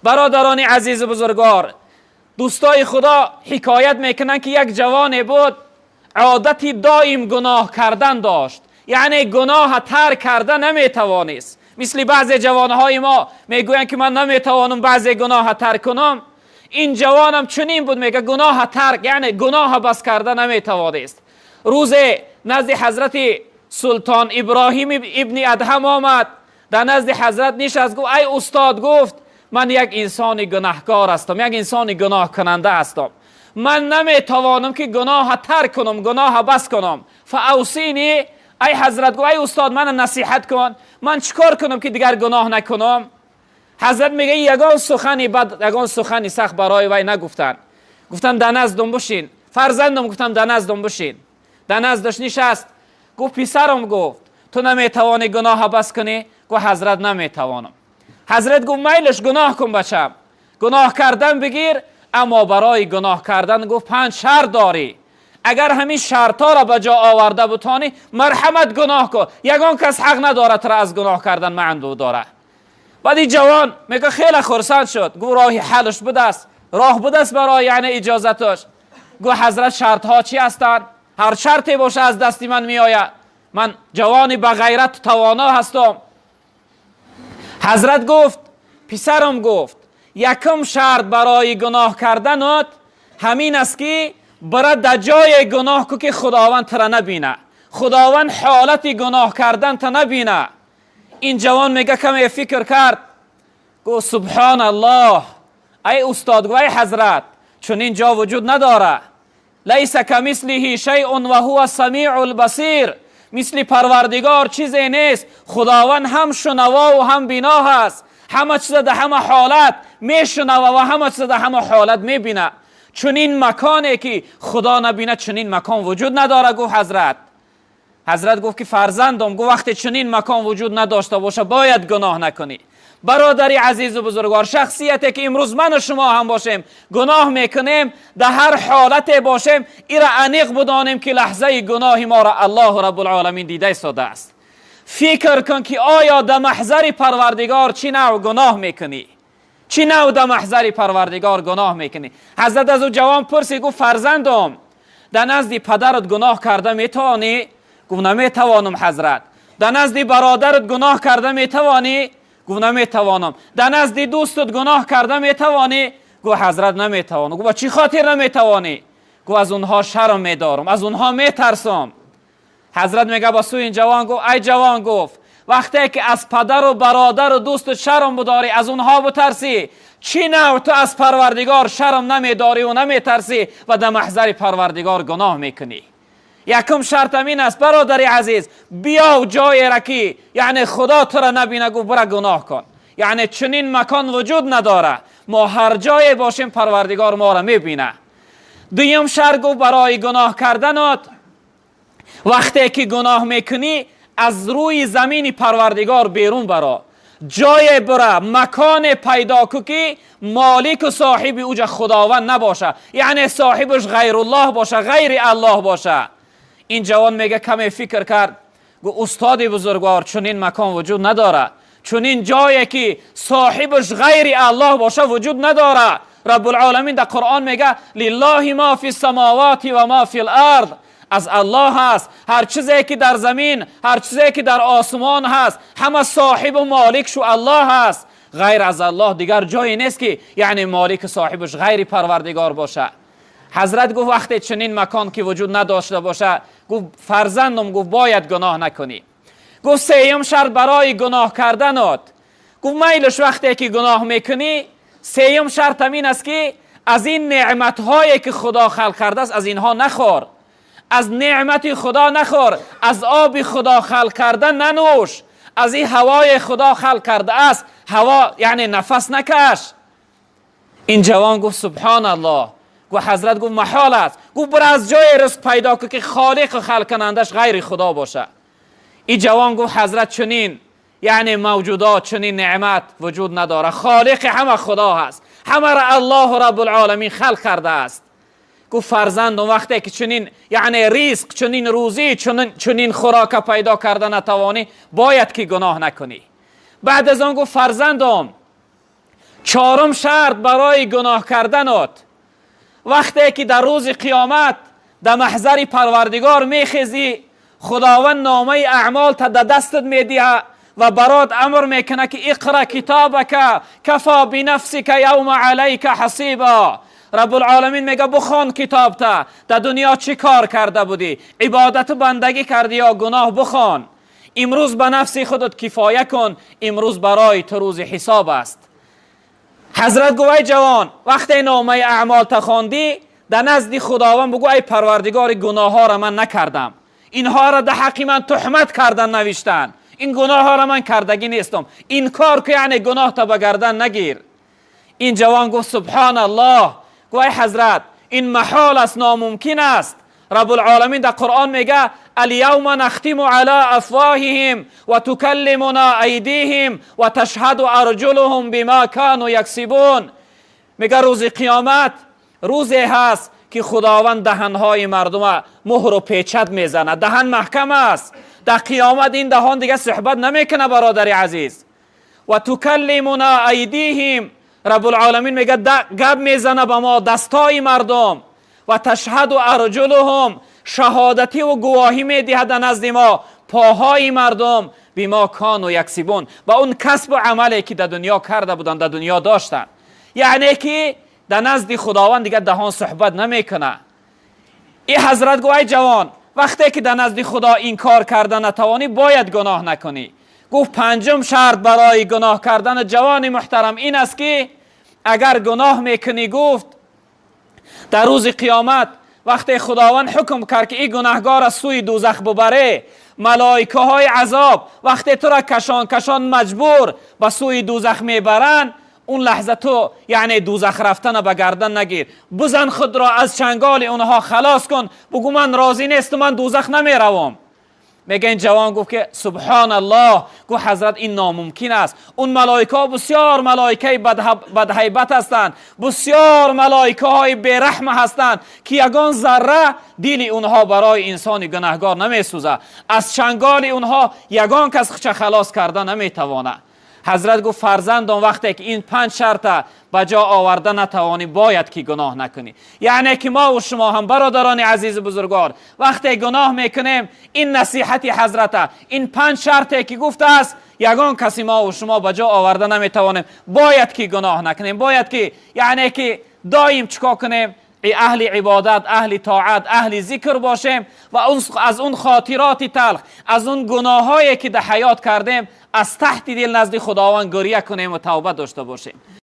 Бародарони азизу бузургвор, дӯстои Худо ҳикоят мекунанд, ки як ҷавоне буд, одати доим гуноҳ кардан дошт, яъне гуноҳ тарк карда наметавонист. Мисли баъзе ҷавонҳои мо мегӯянд, ки ман наметавонам баъзе гуноҳ тарк кунам. Ин ҷавонам чунин буд, мегӯяд гуноҳ тарк, яъне гуноҳ бас карда наметавонист. Рӯзе назди ҳазрати султон Иброҳим ибни Адҳам омад, дар назди ҳазрат нишаст, гуфт: ай устод, гуфт, ман як инсони гунаҳкор ҳастам, як инсони гуноҳкунанда ҳастам, ман наметавонам ки гуноҳ тарк кунам, гуноҳ бас кунам. فاوصینی، ای ҳазрат, гуфт, ай устод, мана насиҳат кун, ман чикор кунам ки дигар гуноҳ накунам? Ҳазрат мегӯяд, ягон сухани бад, ягон сухани сахт барои вай нагуфтанд. Гуфтанд: дар наздум бишин, фарзандам, гуфтам, дар наздум бишин. Дар наздаш нишаст, гуфт: писарам, гуфт, ту наметавонӣ гуноҳ бас кунӣ? Гуфт: ҳазрат, наметавонам. Ҳазрат гуфт: майлаш, гуноҳ кун, бачам, гуноҳ кардан бигир, аммо барои гуноҳ кардан, гуфт, 5 шарт дорӣ. Агар ҳамин шартҳоро ба ҷо оварда бутонӣ, марҳамат, гуноҳ кун, ягон кас ҳақ надорад туро аз гуноҳ кардан манъ дорад. Баъд ин ҷавон мегӯяд хеле хурсанд шуд, гуфт роҳи ҳалш будааст, роҳ будааст барои яъне иҷозаташ. Гуфт: ҳазрат, шартҳо чӣ ҳастанд? Ҳар шарте боша аз дасти ман меояд, ман ҷавони ба ғайрат тавоно ҳастам. Ҳазрат гуфт: писарам, гуфт, якум шарт барои гуноҳ карданат ҳамин аст, ки бара дар ҷои гуноҳ ку, ки Худованд тура набина, Худованд ҳолати гуноҳ кардан та набина. Ин ҷавон мега каме фикр кард, гуфт: субҳон Аллоҳ, ай устод, гуфт, ай ҳазрат, чунин ҷо вуҷуд надора. Лайса камислиҳи шайъун ва ҳува самиъу лбасир. Мисли Парвардигор чизе нест, Худованд ҳам шунавову ҳам бино ҳаст, ҳама чиза дар ҳама ҳолат мешунава ва ҳама чиза дар ҳама ҳолат мебина. Чунин маконе ки Худо набина, чунин макон вуҷуд надора, гуфт ҳазрат. Ҳазрат гуфт ки фарзандам, гуфт, вақте чунин макон вуҷуд надошта боша, бояд гуноҳ накунӣ. Бародари азизу бузургвор, шахсияте ки имрӯз ману шумо ҳам бошем, гуноҳ мекунем, дар ҳар ҳолате бошем, ира аниқ бидонем, ки лаҳзаи гуноҳи моро Аллоҳу Раббулъоламин дида истодааст. Фикр кун, ки оё дар маҳзари Парвардигор чӣ навъ гуноҳ мекунӣ, чӣ навъ дар маҳзари Парвардигор гуноҳ мекунӣ. Ҳазрат аз ӯ ҷавон пурсид, гуфт: фарзандам, дар назди падарат гуноҳ карда метавонӣ? Гуфт: наметавонам, ҳазрат. Дар назди бародарат гуноҳ карда метавонӣ? Гуфт: наметавонам. Дар назди дӯстат гуноҳ карда метавонӣ? Гуфт: ҳазрат, наметавонам. Гуфт: ба чӣ хотир наметавонӣ? Гуфт: аз онҳо шарм медорам, аз онҳо метарсам. Ҳазрат мега ба сӯи ин ҷавон гуфт: ай ҷавон, гуфт, вақте ки аз падару бародару дӯстат шарм бидорӣ, аз онҳо битарсӣ, чӣ навъ ту аз Парвардигор шарм намедорӣ наметарсӣ ва дар маҳзари Парвардигор гуноҳ мекунӣ? Якум шарт ҳамин аст, бародари азиз, биёв ҷоеро ки яъне Худо туро набина, гуфт, бира гуноҳ кун. Яъне чунин макон вуҷуд надора, мо ҳар ҷое бошем, Парвардигор моро мебина. Дуюм шарт, гуфт, барои гуноҳ карданат, вақте ки гуноҳ мекунӣ, аз рӯи замини Парвардигор берун баро, ҷое бира, маконе пайдо ку, ки молику соҳиби уҷа Худованд набоша, яъне соҳибаш ғайруллоҳ боша, ғайри Аллоҳ боша. Ин ҷавон мега каме фикр кард, гуфт: устоди бузургвор, чунин макон вуҷуд надора, чунин ҷое ки соҳибаш ғайри Аллоҳ боша, вуҷуд надора. Раббулъоламин дар Қуръон мега: лиллоҳи ма фи самовати ва ма фи лард. Аз Аллоҳ ҳаст ҳар чизе ки дар замин, ҳар чизе ки дар осмон ҳаст, ҳама соҳибу молик шу Аллоҳ ҳаст. Ғайр аз Аллоҳ дигар ҷое нест, ки яъне молику соҳибаш ғайри Парвардигор боша. Ҳазрат гуфт: вақте чунин макон ки вуҷуд надошта боша, гуфт, фарзандам, гуфт, бояд гуноҳ накунӣ. Гуфт: сеюм шарт барои гуноҳ карданат, гуфт, майлаш, вақте ки гуноҳ мекунӣ, сеюм шарт ҳамин аст, ки аз ин неъматҳое ки Худо халқ кардааст, аз инҳо нахӯр, аз неъмати Худо нахӯр, аз оби Худо халқ карда нанӯш, аз ин ҳавои Худо халқ кардааст ҳаво, яъне нафас накаш. Ин ҷавон гуфт: субҳон Аллоҳ. Гуфт: ҳазрат, гуфт, маҳол аст. Гуфт: бира аз ҷое ризқ пайдо кун, ки холиқу халқкунандаш ғайри Худо бошад. Ин ҷавон гуфт: ҳазрат, чунин яъне мавҷудот, чунин неъмат вуҷуд надорад, холиқи ҳама Худо ҳаст, ҳамаро Аллоҳу Раббулъоламин халқ кардааст. Гуфт: фарзандум, вақте ки чунин яъне ризқ, чунин рӯзӣ, чунин хӯрока пайдо карда натавонӣ, бояд ки гуноҳ накунӣ. Баъд аз он гуфт: фарзандум, Чорум шарт барои гуноҳ карданот, вақте ки дар рӯзи қиёмат дар маҳзари Парвардигор мехезӣ, Худованд номаи аъмолта дар дастат медиҳад ва барот амр мекунад, ки اقرأ كتابك كفى بنفسك اليوم عليك حسيبا. رب العالمین میگه بخوان کتابتا، در دنیا چی کار کرده بودی، عبادت و بندگی کردی یا گناه، بخوان. امروز به نفس خودت کفایه کن، امروز برای تو روز حساب است. حضرت گفت ای جوان، وقتی نامه اعمال تا خواندی، در نزد خداوند بگو ای پروردگار، گناه ها را من نکردم، اینها را در حق من تهمت کردن نوشتن، این گناه ها را من کردگی نیستم. این کار که یعنی گناه تا به گردن نگیر. این جوان گفت سبحان الله. گفت ای حضرت، این محال است، ناممکن است. رب العالمین در قرآن میگه اليوم نختم على افواههم وتكلمنا ایدیهم وتشهد ارجلهم بما كانوا یکسبون. میگه روز قیامت روزی هست که خداوند دهنهای مردم مهر و پیچت میزنه. دهن محکم است. در قیامت این دهان دیگه صحبت نمیکنه برادر عزیز. وتكلمنا ایدیهم، رب العالمین میگه گپ میزنه به ما دستای مردم. وتشهد ارجلهم، شهادتی و گواهی میدهد نزد ما پاهای مردم، بما كانوا يكسبون، با اون کسب و عملی که در دنیا کرده بودن، در دنیا داشتن. یعنی که در نزد خداوند دیگه دهان صحبت نمیکنه. ای حضرت گفت ای جوان، وقتی که در نزد خدا این کار کرده نتوانی، باید گناه نکنی. گفت پنجم شرط برای گناه کردن جوان محترم این است که اگر گناه میکنی، گفت در روز قیامت وقتی خداوند حکم کرد که این گناهگار از سوی دوزخ ببره، ملائکه های عذاب وقتی تو را کشان کشان مجبور به سوی دوزخ میبرن، اون لحظه تو یعنی دوزخ رفتن به گردن نگیر. بزن خود را از چنگال اونها خلاص کن، بگو من راضی نیستم، من دوزخ نمیروم. میگه این جوان گفت که سبحان الله. گفت حضرت، این ناممکن است. اون ملائکه ها بسیار ملائکه بدهیبت هستند، بسیار ملائکه های بیرحم هستند که یگان ذره دل اونها برای انسان گناهگار نمیسوزه. از چنگال اونها یگان کس خودش خلاص کرده نمیتوانه. حضرت گفت فرزندان، وقتی که این پنج شرط به جا آورده نتوانی، باید که گناه نکنی. یعنی که ما و شما هم برادران عزیز بزرگوار، وقتی گناه میکنیم، این نصیحت حضرت، این پنج شرطی که گفته است، یگان کسی ما و شما به جا آورده نمیتوانیم، باید که گناه نکنیم. باید که یعنی که دایم چیکار کنیم؟ اهل عبادت، اهل طاعت، اهل ذکر باشیم و از اون خاطرات تلخ، از اون گناهایی که در حیات کردیم، از تحت دل نزد خداوند گریه کنیم و توبه داشته باشیم.